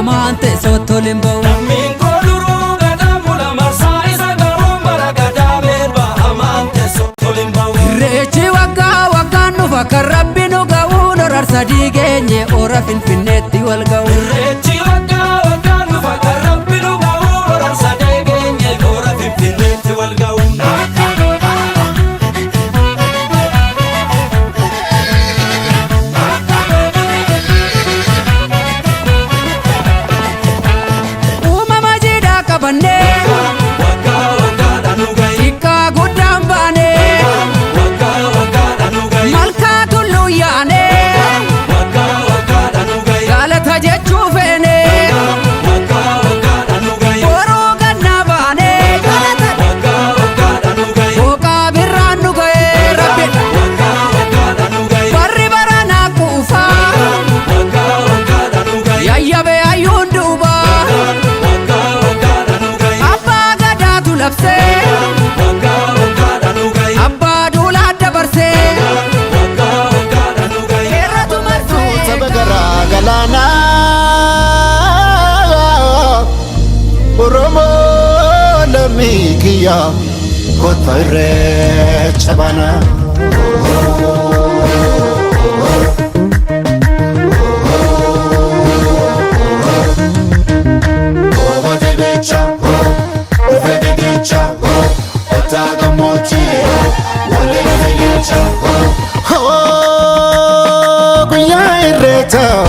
Hamaan teessoo toliin ba'u. Lammiin koo duruu gadaa mula marsaa isa garuun bara gadaa meelba hamaan teessoo toliin ba'u. Irreechi waggaa waggaan dhufa kan rabbi nu ga'uun horar sadii geenye hora Finfinneetti wal ga'u. Irreechi waggaa waggaan dhufa kan rabbi nu ga'u horar sadee geenye hora Finfinneetti wal ga'u. Uumama jiidhaa qabannee Waggaa waggaadhaan nu ga'i. xiqqaa guddaan baanee Waggaa waggaadhaan nu ga'i. malkaa tulluu yaanee Waggaa waggaadhaan nu ga'i. galata jechuu feenee Waggaa waggaadhaan nu ga'i. boruu gannaa baanee galata Waggaa waggaadhaan nu ga'i. booqaa birraan nu ga'ee rabbi Waggaa waggaadhaan nu ga'i. barri baranaa quufaa Waggaa waggaadhaan nu ga'i. yayyabee hayyuun duubaa Waggaa waggaadhaan nu ga'i. abbaa gadaatu labsee Waggaa waggaadhaan nu ga'i. abbaa duulaa dabarsee Waggaa waggaadhaan nu ga'i. Seeratu marsee Saba garaa galaanaa Oromoo lammii kiyya kottaa irreecha baanaa. Guyyaa irreechaa,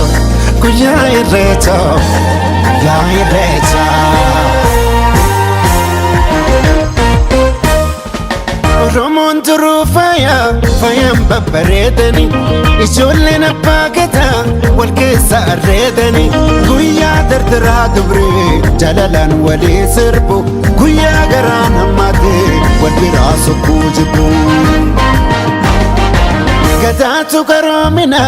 guyyaa irreechaa, guyyaa irreechaa. Oromoon turuu faaya, faayaan babbareedani. Ijoolleen abbaa gadaa wal keessa arreedani. Guyyaa dardaraa dubree jaalalaan walii sirbu. Guyyaa garaan hammaatee wal biraa sokkuu jibbu. Gadaatu qaroomina.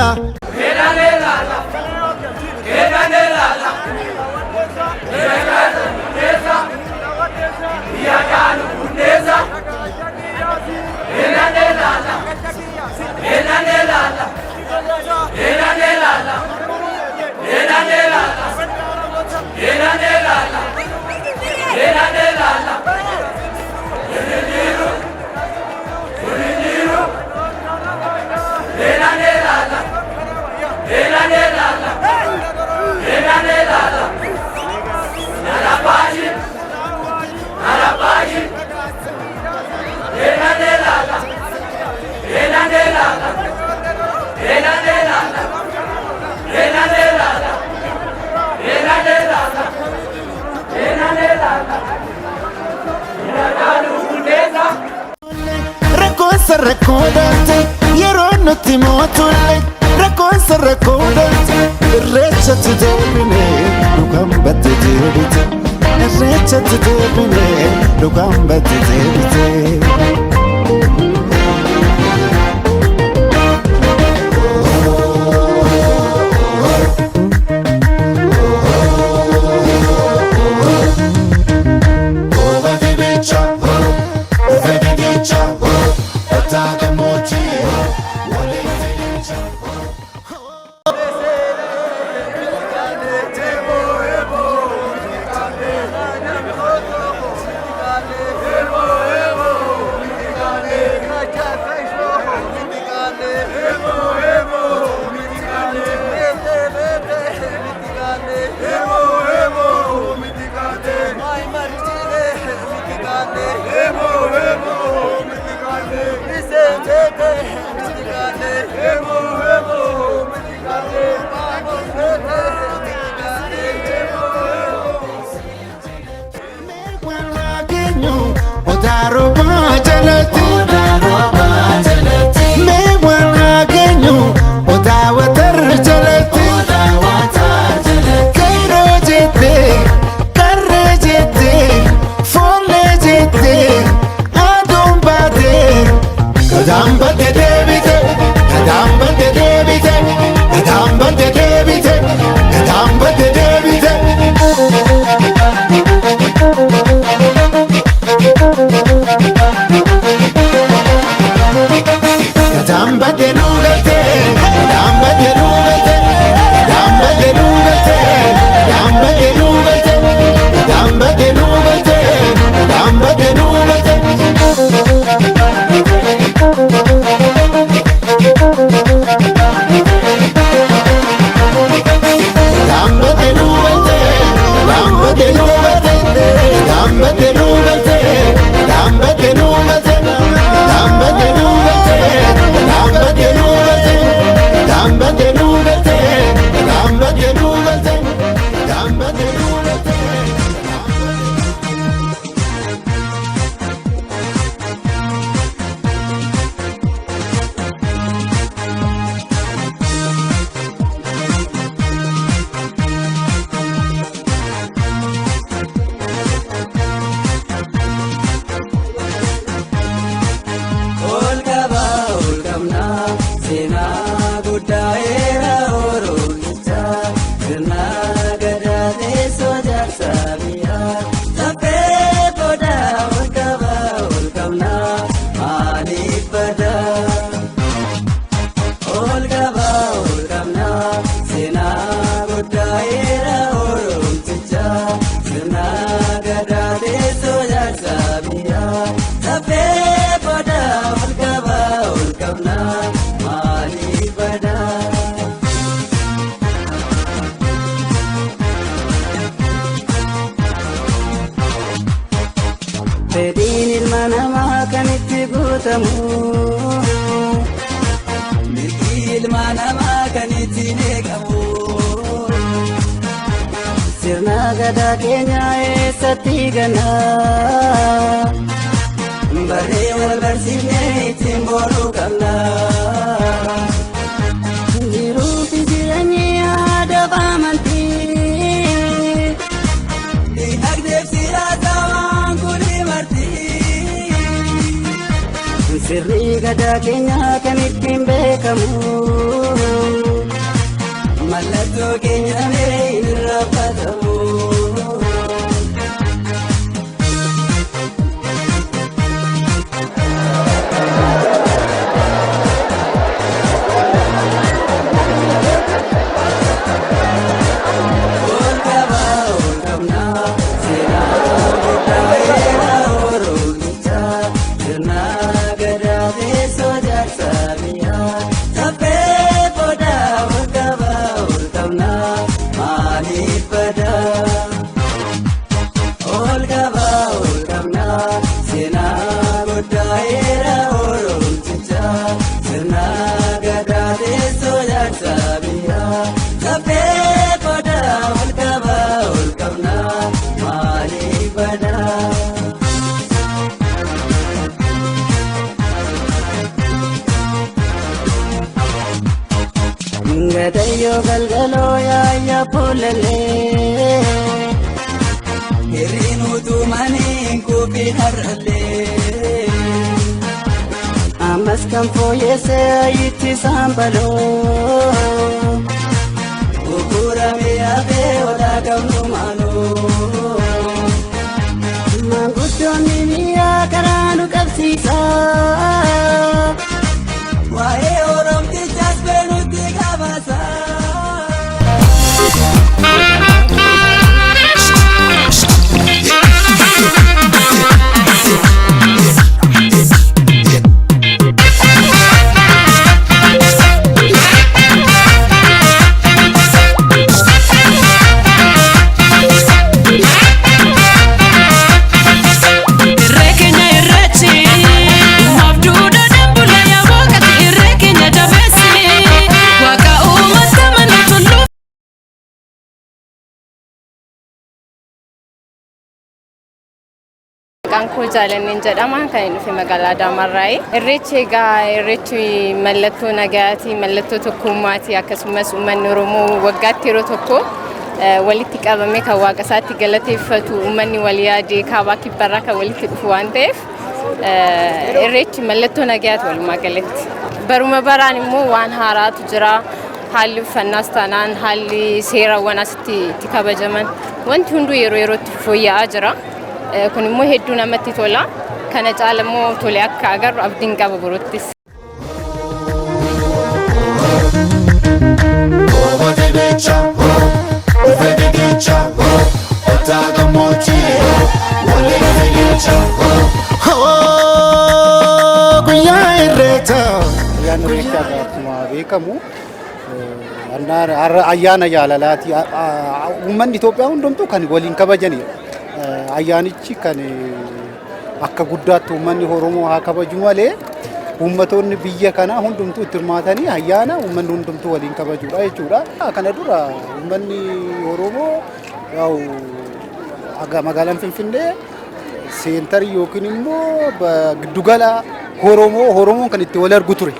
Rakkoonsa rakkoo dhalate yeroo nuti mootulle rakkoonsa rakkoo dhalate irreechatti deebine dhugaan batte deebite irreechatti deebine dhugaan batte deebite. Odaa jalatti. Mee wal haa geenyu odaa watar jalatti. Kayroo jettee qarree jettee foollee jettee aduun baatee. Gadaan badde deebite gadaan badde deebite gadaan badde deebite gadaan badde deebite. qabna maaliif badaa? Fedhiin ilma namaa kan itti guutamu. Mirgi ilma namaa kan ittiin eegamu. Sirna gadaa keenya eessatti ganna? Barree wal barsiifnee ittiin boonuu qabna. Jiruu fi jireenyi aadaa fi amantii. Dinagdeef siyaasa waan kuni marti. Sirni gadaa keenya kan ittiin beekamu. Mallattoo keenya mee hin irraanfatamu. Ol qaba ol qabna seenaa guddaa heera Oromichaa sirna gadaa teessoo jaarsa biyyaa saffee boodaa ol qaba ol qabna maaliif badaa? Ol qaba ol qabna seenaa guddaa heera Oromichaa sirna gadaa teessoo jaarsa biyyaa saffee boodaa ol qaba ol qabna maaliif badaa? Gadayyoo galgaloo yaayyaa fuulallee. Hirriin utumanii kuufiin har'allee. Ammas kan fooyyesse ayitti saambaloo. Gurguramee hafee odaa qabnu maaloo. Maanguddoonni biyyaa karaa nu qabsiisa. Waa'ee Oromtichaas beenutti gabaasa. Irree keenya irreechi maaf duudhaa dambula yaa waaqati irree keenya jabeessi waaqa uummata mana tulluu. Maqaan koo Jaalanneen jedhama. Kan inni dhufe magaalaa Adaamaarraayi. Irreechi egaa irreechi mallattoo nagayaati, mallattoo tokkummaati. Akkasumas uummanni Oromoo waggaatti yeroo tokko walitti qabamee kan waaqa isaatti galateeffatu uummanni wal yaadee kaabaa kibbarraa kan walitti dhufu waan ta'eef irreechi mallattoo nagayaati walumaa galatti. Baruma baraan immoo waan haaraatu jira. Haalli uffannaas taanaan haalli seerawwan asitti itti kabajaman wanti hunduu yeroo yerootti fooyya'aa jira. Kun immoo hedduu namatti tola. Kana caala immoo tole akka agarru abdiin qaba boruttis. Guyyaa irreechaa. Ayyaanni Irreechaa egaa akkuma beekamu ayyaana jaalalaati. Uummanni Itoophiyaa hundumtuu kan waliin kabajanidha. Ayyaanichi kan akka guddaatti uummanni Oromoo haa kabaju malee uummatoonni biyya kanaa hundumtuu itti hirmaatanii ayyaana uummanni hundumtuu waliin kabajudha jechuudha. Kana dura uummanni Oromoo yaa'u magaalaan Finfinnee seentarii yookiin immoo giddugala Oromoo Oromoon kan itti wal argu ture.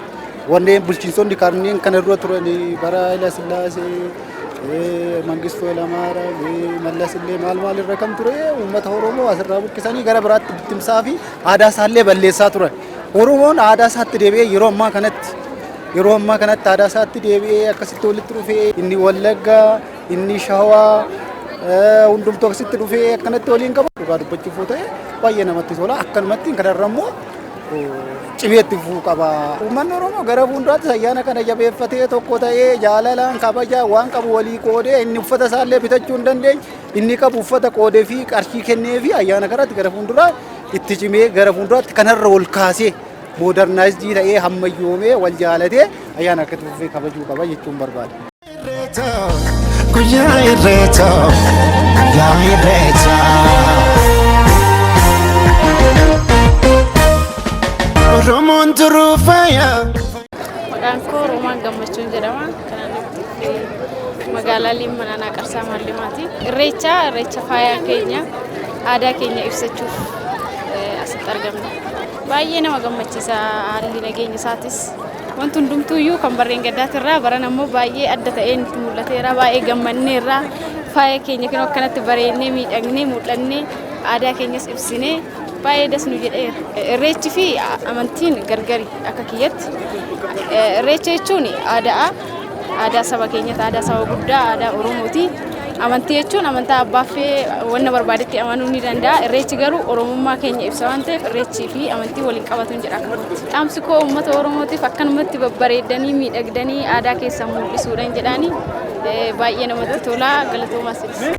Wanneen bulchiinsonni kanneen kana dura turan bara Haayila Sillaasee, Mangistuu Hayilamaariyaam, Mallas illee maal maal irra kan ture uummata Oromoo asirraa buqqisanii gara biraatti bittimsaa fi aadaa isaallee balleessaa turan. Oromoon aadaa isaatti deebi'ee yeroo ammaa kanatti aadaa isaatti deebi'ee akkasitti walitti dhufee inni Wallaggaa, inni Shawaa hundumtuu akkasitti dhufee akkanatti waliin qaba. Dhugaa dubbachuuf yoo ta'e baay'ee namatti tola. Akkanumatti kanarra immoo cimee itti fufuu qaba. Uummanni Oromoo gara fuulduraattis ayyaana kana jabeeffatee tokko ta'ee jaalalaan kabajaa waan qabu walii qoodee inni uffata isaallee bitachuu hin dandeenye inni qabu uffata qoodee fi qarshii kennee fi ayyaana kanatti gara fuulduraa itti cimee gara fuulduraatti kanarra ol kaasee Modernized ta'ee hammayyoomee wal jaalatee ayyaana akkatti fufee kabajuu qaba jechuun barbaada. Guyyaa Irreechaa, guyyaa Irreechaa. Oromoon turuu faaya. Maqaan koo Roomaan Gammachuun jedhama. Kan ani magaalaa Liimman aanaa Qarsaa Maallimaati. Irreecha, irreecha faayaa keenya, aadaa keenya ibsachuuf asitti argamna. Baay'ee nama gammachiisa haalli nageenya isaatis. Wanti hundumtuuyyuu kan barreen gaddaatirraa baran ammoo baay'ee adda ta'ee nutti mul'ateera. Baay'ee gammanneerra. Faaya keenya kan akkanatti bareennee, miidhagnee, mul'annee, aadaa keenyas ibsinee baay'ee das nu jedheera. Irreechi fi amantiin gargari akka kiyyatti. Irreecha jechuun aadaa, aadaa saba keenyati, aadaa saba guddaa, aadaa Oromooti. Amantii jechuun amantaa abbaa fee wanna barbaadetti amanuu ni danda'a. Irreechi garuu Oromummaa keenya ibsa waan ta'eef irreechii fi amantii waliin qabatuun jedha akka kootti. Dhaamsi koo uummata Oromootiif akkanumatti babbareedanii, miidhagdanii aadaa keessan mul'isuudhaan jedhaani, baay'ee namatti tola, galatoomaa sinis.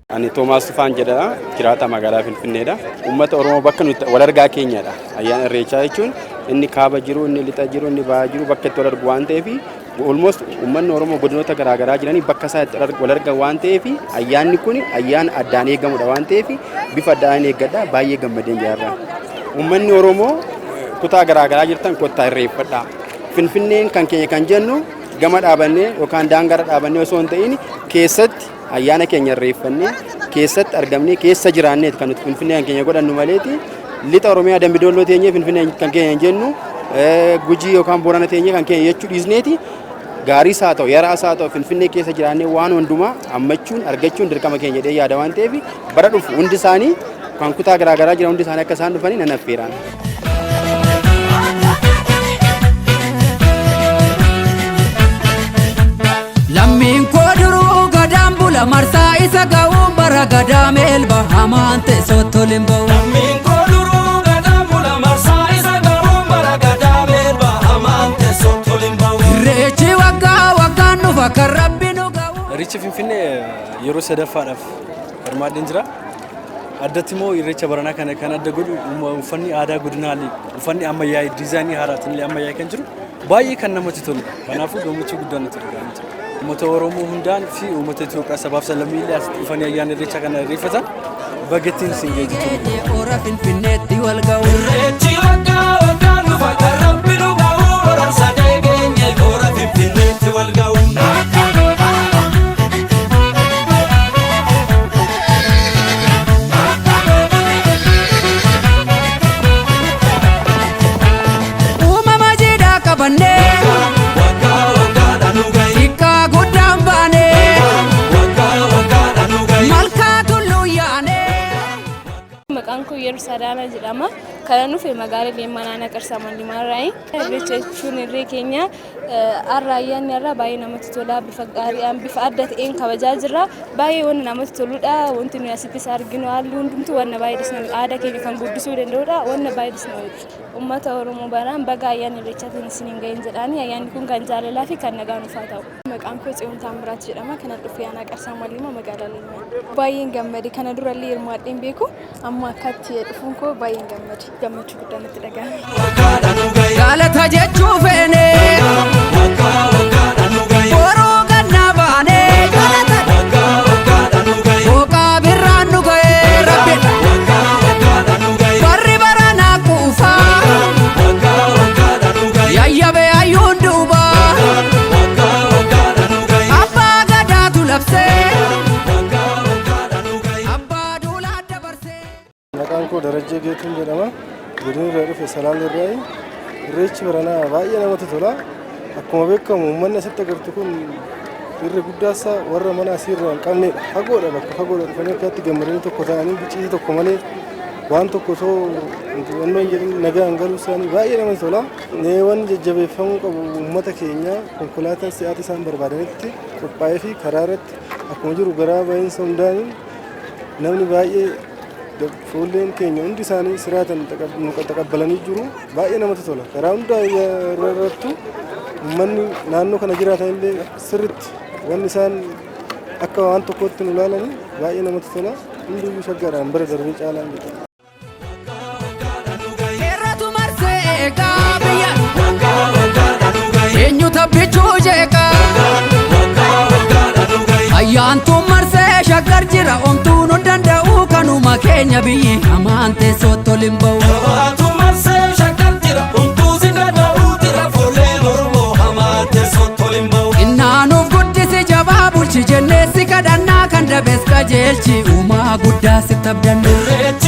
Ani Toomaas Tufaan jedhama. Jiraata magaalaa Finfinneedha. Uummata Oromoo bakka nuti wal argaa keenyadha. Ayyaana Irreechaa jechuun inni kaaba jiru, inni lixa jiru, inni bahaa jiru bakka itti wal argu waan ta'eef, almost uummanni Oromoo godinoota garaagaraa jiranii bakka isaa itti wal argan waan ta'eef, ayyaanni kun ayyaana addaan eegamudha waan ta'eef bifa addaan eeggadha, baay'ee gammadeen jira. Uummanni Oromoo kutaa garaagaraa jirtan kottaa irreeffadhaa. Finfinneen kan keenya kan jennu gama dhaabannee yookaan daangaarra dhaabannee osoo hin ta'in, keessatti ayyaana keenya irreeffannee, keessatti argamnee, keessa jiraanneet kan nuti Finfinnee kan keenya godhannu maleeti, lixa Oromiyaa Dambidolloo teenyee Finfinnee kan keenya hin jennu, Gujii yookaan Boorana teenyee kan keenya jechuu dhiisneeti, gaariis haa ta'u yaraas haa ta'u Finfinnee keessa jiraannee waan hundumaa hammachuun argachuun dirqama keenya jedhee yaada waan ta'eef, bara dhufu hundi isaanii kan kutaa garaagaraa jiran hundi isaanii akka isaan dhufanii nan affeeraan. Lammiin koo duruu gadaan bula, marsaa isa ga'uun bara gadaa meelba hamaan teessoo tolin ba'u. Lammiin koo duruu gadaan bula, marsaa isa ga'uun bara gadaa meelba hamaan teessoo tolin ba'u. Irreechi waggaa waggaan dhufa kan Rabbi nu ga'u. Irreecha Finfinnee yeroo sadaffaadhaaf hirmaadheen jira. Addatti immoo irreecha baranaa kana kan adda godhu uffanni aadaa godinaalee, uffanni ammayyaa diizaayinii haaraatiin illee ammayyaa kan jiru baay'ee kan namatti toludha. Kanaafuu gammachuu guddaan nutti dhaga'amee jira. Uummata Oromoo hundaan fi uummata Itoophiyaa sabaaf sablammii illee asitti dhufanii ayyaana irreechaa kana irreeffatan bagattiin isin ga'e jechuudha. Ora Finfinneetti wal ga'u. Irreechi waggaa waggaan dhufa kan Rabbi nu ga'u horaarsa deegeenye hora Finfinneetti wal ga'u. Uumama jiidhaa qabannee Waggaa waggaadhaan nu ga'i. xiqqaa guddaan baanee Waggaa waggaadhaan nu ga'i. malkaa tulluu yaanee. Maqaan koo Yerusadaana jedhama. Kan dhufe magaalaa Leemman aanaa Qarsaa Mallimaarraayi. Irreecha jechuun irree keenya har'a, ayyaanni har'a baay'ee namatti tola. Bifa gaariidhaan, bifa adda ta'een kabajaa jirra. Baay'ee wanna namatti toludha. Wanti nuyi asittis arginu haalli hundumtuu wanna baay'ee das nama, aadaa keenya kan guddisuu danda'udha. Wanna baay'ee das nama jedhu. Uummata Oromoo baraan baga ayyaana irreechaatiin isiniin gahin jedhaani, ayyaanni kun kan jaalalaa fi kan nagaa nuuf haa ta'u. Maqaan koo Tsiyoon Taamiraat jedhama. Kanan dhufe aanaa Qarsaa Maallimaa magaalaa Leemman. Baay'een gammade. Kana durallee hirmaadheen beeku. Amma akkatti dhufuun koo baay'een gammade. Gammachuu guddaan natti dhagahame. Waggaadhaan nu ga'i. Galata jechuu feene Waggaa waggaadhaan nu ga'i. boruu gannaa baanee galata Waggaa waggaadhaan nu ga'i. booqaa birraan nu ga'ee Rabbi Waggaa waggaadhaan nu ga'i. barri baranaa quufaa Waggaa waggaadhaan nu ga'i. yayyabee hayyuun duuba Waggaa waggaadhaan nu ga'i. Abbaa gadaatu labsee Waggaa waggaadhaan nu ga'i. Abbaa duulaa dabarsee. Maqaan koo Darajjee Geetuun jedhama. Godina irraa dhufe Salaalee irraayi. Irreechi baranaa baay'ee namatti tola. Akkuma beekamu uummanni asitti agartu kun irra guddaasaa warra mana asii irraa hin qabnedha. Fagoodha, bakka fagoodha dhufanii akkatti gammadanii tokko ta'anii biciisii tokko malee Waan tokko osoo wannoo hin jedhin nagaan galuu isaanii baay'ee namatti tola. Waan jajjabeeffamuu qabu uummata keenya konkolaataan si'aati isaan barbaadanitti qophaa'ee fi karaa irratti akkuma jiru garaa ba'iinsa hundaaniin namni baay'ee fuulleen keenya hundi isaanii siraatan nu taqabbalanii jiru. Baay'ee namatti tola. Karaa hundaa irrattu uummanni naannoo kana jiraatan illee sirritti wanni isaan akka waan tokkootti nu ilaalanii baay'ee namatti tola. Hundiyyuu shaggaadhaan bara darbee caalaan jedhama. Irratu marsee eegaa biyya. Eenyu tabbichuu jeeqaa. Ayyaantuun marsee shaggar jira omtuu nu danda'u kanuma keenya biyyi hamaan teessoo tolin ba'u. Jabaatu marsee shaggar jira homtuu si danda'u jira fuulleen Oromoo hamaan teessoo tolin ba'u. Innaanuuf guddisi jabaa bulchi jennee si kadhannaa kan dabes qajeelchi uumaa guddaa si tabdannu. Irreechi